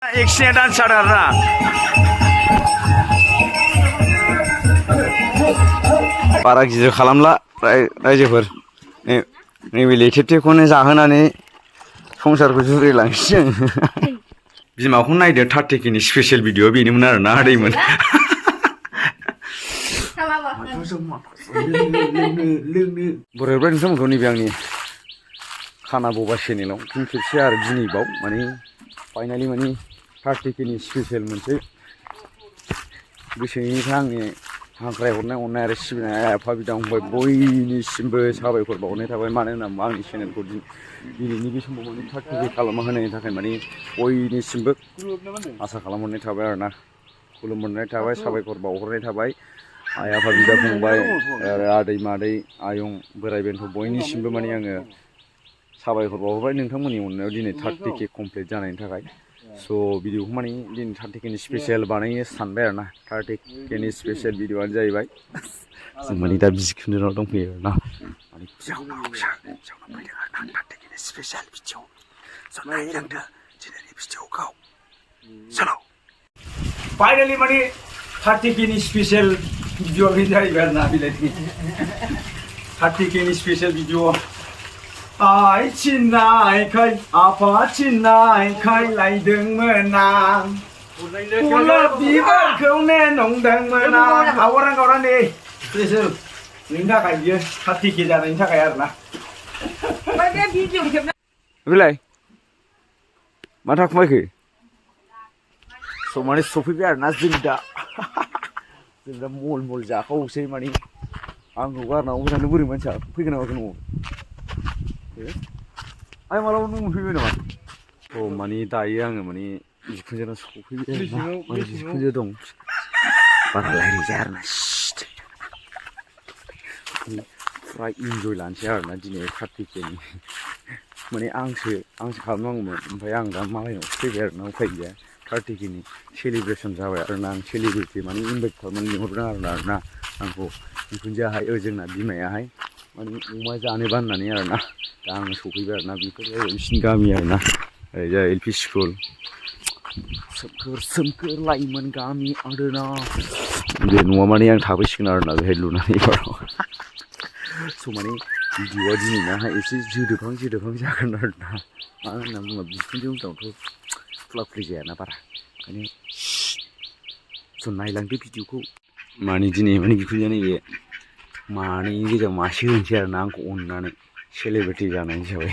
Accident जादों आरोना बारा गिदिर खालामला रायजोफोर नैबे लेथेथेखौनो जाहोनानै संसारखौ जुरिलांसिगोन बिमाखौ नायदो 30Kनि स्पेसियेल भिडिअ बेनोमोन आरोना आदैमोन बरायबाय नोंथांमोनखौ नैबे आंनि खाना बबा चेनेलाव फिन खेबसे आरो दिनैबाव माने फाइनालि माने 30Kनि स्पेसियेल मोनसे गोसोनिफ्राय आंनि हांख्राय हरनाय अननाय आरो सिबिनाय आइ आफा बिदा फंबाय बयनिसिमबो साबायखर बावनाय थाबाय मानो होनोबा आंनि चेनेलखौ दिनैनि बे समाव माने 30K खालामना होनायनि थाखाय माने बयनिसिमबो आसा खालामहरनाय थाबाय आरोना खुलुमहरनाय थाबाय साबायखर बावहरनाय थाबाय आइ आफा बिदा फंबाय आरो आदै मादै आयं बोराइ बेन्थ' बयनिसिमबो माने आङो साबायखर बावहरबाय नोंथांमोननि अननायाव दिनै 30K कमप्लिट जानायनि थाखाय स' भिडिअखौ माने दिनै 30Kनि स्पेसियेल बानायनो सानबाय आरोना 30Kनि स्पेसियेल भिडिअआनो जाहैबाय जों माने दा बिखुनजोनाव दंफैयो आरोना माने बियावनाव फैदों आरोना 30Kनि स्पेसियल भिडिअ स' नायलांदो दिनैनि भिडिअखौ चलो फाइनालि माने 30Kनि स्पेसियेल भिडिअआ बे जाहैबाय आरोना बिलाइनि 30Kनि स्पेसियल भिडिअ आइ थिननायखाय आफा थिननायखाय लायदोंमोन आं गलाब बिबारखौनो नंदोंमोन आं गावरां दे स्पेसियेल नोंनि थाखाय बियो 30K जानायनि थाखाय आरोना बिलाय मा थाखुमायखो स' माने सफैबाय आरोना जों दा मल जाखावसै माने आंखौ गारनांगौ थांनो बोरै मानसिया फैगोन नामा न'आव आइ मालाबा न' मोनफैबाय नामा अ माने दायो आङो माने बिखुनजोनाव सफैबाय आरोना बिखुनजो दं बारा रायज्लायजाया आरोना फुरा इन्जय लानोसै आरोना दिनै 30Kनि माने आंसो खालामनांगौमोन ओमफ्राय आं दा मालायनावसो फैबाय आरोना उफाय गैया 30Kनि सेलिब्रेसन जाबाय आरोना आं सेलिब्रिटि माने इनभाइट खालामनानै लिंहरदों आरोना आंखौ बिखुनजोआहाय जोंना बिमायाहाय माने अमा जानोबा होननानै आरोना दा आङो सफैबाय आरोना बेफोर जाहैबाय बिसिनि गामि आरोना ओरैजाय LP स्कुल सोमखोर लाइमोन गामि आरोना बे न'आ माने आं थाफैसिगोन आरोना बेहाय लुनानै एबाराव स' माने भिडिअआ दिनैनाहाय एसे जोदोबहां जागोन आरोना मानो होनना बुङोब्ला बिखुनजो उनावथ' खुला जायाना बारा ओंखायनो स' नायलांदो भिडिअखौ माने दिनै माने बिखुनजोआ नैबे मानैनि गेजेराव मासे होनोसै आरोना आंखौ अननानै सेलिब्रिटि जानाय हिसाबै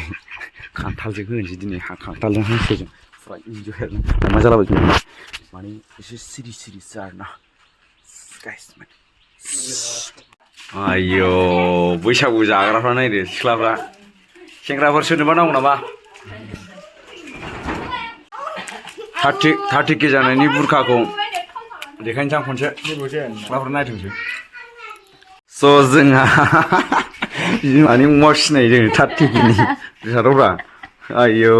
खान्थालजों होनोसै दिनै खान्थालजों हांसोजों फुरा इन्जय आरोना मा जालाबाय माने एसे सिरिसो आरोना आयौ बैसागु जाग्राफ्रा नायदो सिख्लाफ्रा सेंग्राफोर सोरनोबा नांगौ नामा 30K जानायनि बुरखाखौ देखायनोसै आं खनसे सिख्लाफोर नायथोंसै स' जोंहा बिमानि अमा फिसिनाय जोङो 30Kनि जाथावब्रा आयौ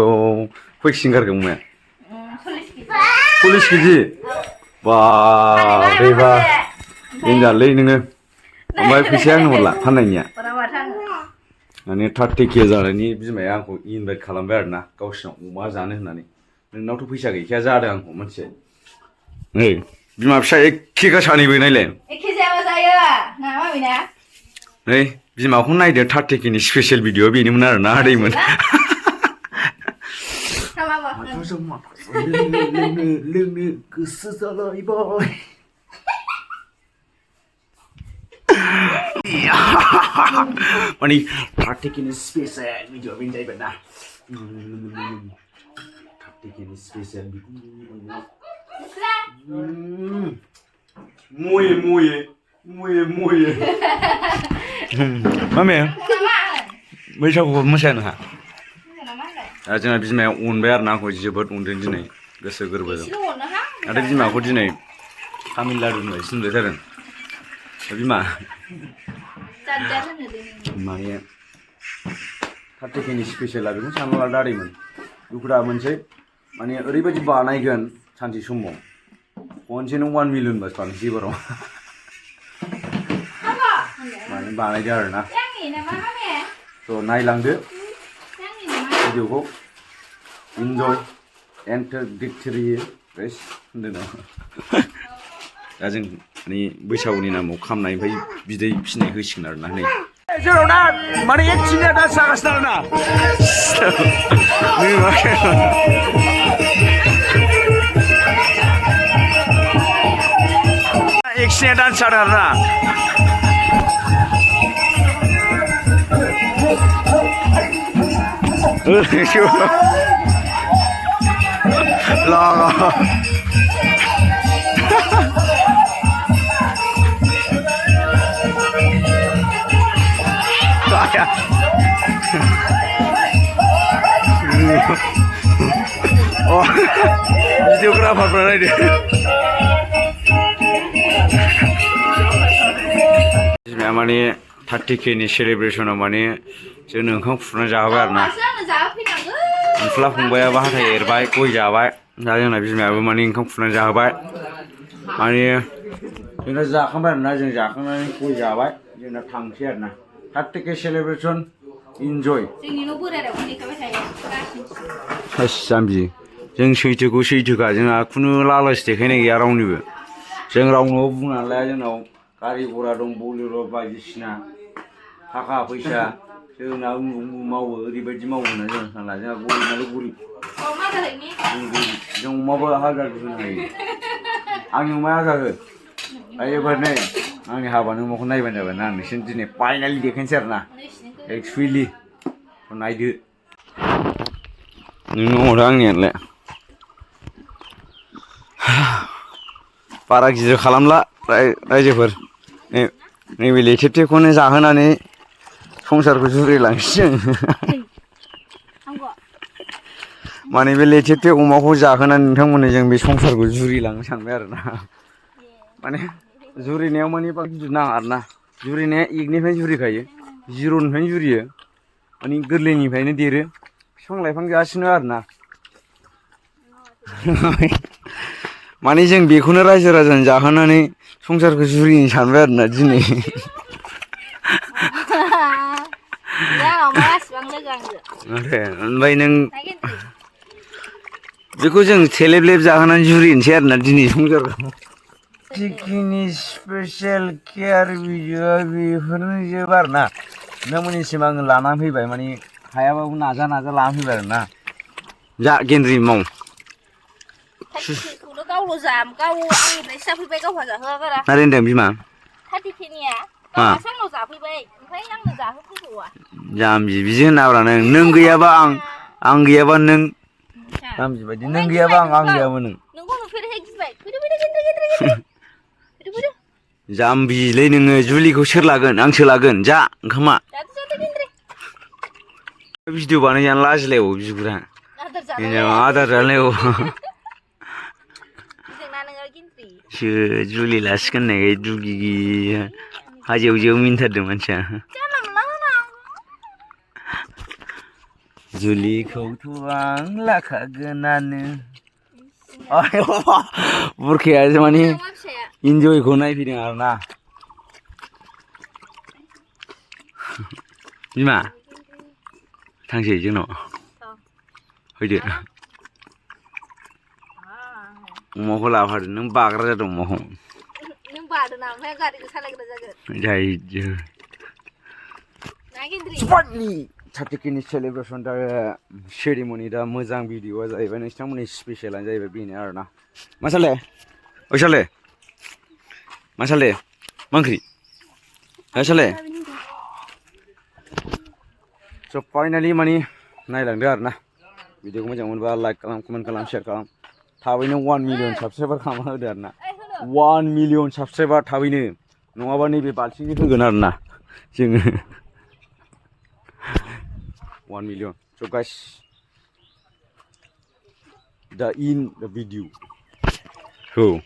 खय सिंगारखौ अमाया 40 केजि बारे बा देनजारलै नोङो ओमफ्राय फैसाया आंनो हरला फाननायनिया माने 30K जानायनि बिमाया आंखौ इनभाइट खालामबाय आरोना गावसिनाव अमा जानो होननानै नोंनावथ' फैसा गैखाया जादों आंखौ मोनथिबाय नै बिमा फिसा एखेखा सानैबो नायलाय एखे जायाबा जायो ना मामिना नै बिमाखौ नायदो 30Kनि स्पेसियेल भिडिअ बेनोमोन आरोना आदैमोन लोंनो गोसो जालायबाय माने 30Kनि स्पेसियेल भिडिअ बेनो जाहैबाय ना 30Kनि स्पेसियेल मये मामे बैसागुखौ मोसाया नोंहा दा जोंना बिमाया अनबाय आरोना आंखौ जोबोद अनदों दिनै गोसो गोरबोजों नाथाय बिमाखौ दिनै तामिलनाडुनिफ्राय थिनहरनाय जादों बिमा माने 30Kनि स्पेसियेला बेखौनो सानना लादो आदैमोन दुखु दा मोनसै माने ओरैबायदि बानायगोन सानसे समाव खनसेनो 1 मिलियन बास बानायसै एबाराव माने बानायदो आरोना थ' नायलांदो भिडिअखौ इन्जय एन्टार भिक्ट'रि रेस होनदों नामा दा जों माने बैसागुनि नामाव खामनाय ओमफ्राय बिदै फिसिनाय होसिगोन आरोना नै जोंनाव दा माने एक सिनिया दा जागासिनो आरोना एक सिनिया डान्स जादों आरोना लागा भिडिअग्राफारफ्रा नायदो बिमाया माने 30K नि सेलेब्रेसनाव माने जोंनो ओंखाम खुरनानै जाहोबाय आरोना अनसुला फंबायाबो हाथाय एरबाय गय जाबाय दा जोंना बिमायाबो माने ओंखाम खुरनानै जाहोबाय माने जोंना जाखांबाय आरोना जों जाखांनानै गय जाबाय जोंना थांसै आरोना 30K सेलेब्रेसन इन्जय जोंनि न' बोरायाव नेखाबाय थायो जाम्बि जों सैथोखौ सैथोखा जोंहा खुनु लालस देखायनाय गैया रावनिबो जों रावनोबो बुंनानै लाया जोंनाव गारि घरा दं बलेर' बायदिसिना थाखा फैसा जोंना मावो ओरैबायदि मावो होनना जों सानला जोंहा गरिब नालाय गरिब जों अमाबो हाजार होनो हायो आंनि अमाया हाजार हो एबार नै आंनि हाबानि अमाखौ नायबानो जाबाय ना नोंसोर दिनै फाइनालि देखायनोसै आरोना एक्सुवेलि नायदो नोंनो हरो आंनियालाय बारा गिदिर खालामला रायजोफोर नैबे लेथेबथेबखौनो जाहोनानै संसारखौ जुरिलांसै जों माने बे लेथेबथेब अमाखौ जाहोनानै नोंथांमोननो जों बे संसारखौ जुरिलांनो सानबाय आरोना माने जुरिनायाव माने बारा गिदिर नाङा आरोना जुरिनाया एकनिफ्रायनो जुरिखायो जिर'निफ्रायनो जुरियो माने गोरलैनिफ्रायनो देरो बिफां लाइफां जासिनो आरोना माने जों बेखौनो रायजो राजानो जाहोनानै संसारखौ जुरिनो सानबाय आरोना दिनै ओमफ्राय नों बेखौ जों थेलेबलेब जाहोनानै जुरिनोसै आरोना दिनै संसारखौ टिकिनि स्पेसियेल केयार भिडिअ बेफोरनो जोब आरोना नोंथांमोननिसिम आङो लानानै फैबाय माने हायाबाबो नाजा लानानै फैबाय आरोना जा गेन्द्रि माव गावल' जाम गाव आंनिफ्राय जाफैबाय गावहा जाहोआ मारै होनदों बिमा 30Kनिया गावहा सानाव जाफैबाय ओमफ्राय आंनो जाहोफैबावा जाम्बि बिदि होनाब्रा नों गैयाबा आं गैयाबा नों जाम्बि बायदि नों गैयाबा आं गैयाबा नों नोंखौ नुफेरैखाय गिबाय फैदो जाम्बिलै नोङो जुलिखौ सोर लागोन आंसो लागोन जा ओंखामा भिडिअ बानायजानो लाजिलायबावो बिगुरा आदार जालायबावो जुलि लासिगोन होननायखाय दुगि हाजोआव मिन्थारदों मानसिया जुलिखौथ' आं लाखागोनानो बुरखाया माने इन्जयखौ नायफैदों आरोना बिमा थांसै जोंनाव फैदो अमाखौ लाफादो नों बाग्रा जादों अमाखौ नों बादो ना ओमफ्राय गारिखौ सालायग्रा जागोन जायो 30Kनि सेलेब्रेसन दा सेरेमनि दा मोजां भिडिअआ जाहैबाय नोंथांमोननि स्पेसियेलानो जाहैबाय बेनो आरोना मा साले मा ओंख्रि साले स' फाइनालि माने नायलांदो आरोना भिडिअखौ मोजां मोनबा लाइक खालाम कमेन्ट खालाम शेयार खालाम थाबैनो 1 मिलियन साबसक्राइबार खालामना होदो आरोना 1 मिलियन साबसक्राइबार थाबैनो नङाबा नैबे बाल्थिंजों होगोन आरोना जोङो 1 million. So guys, the video. So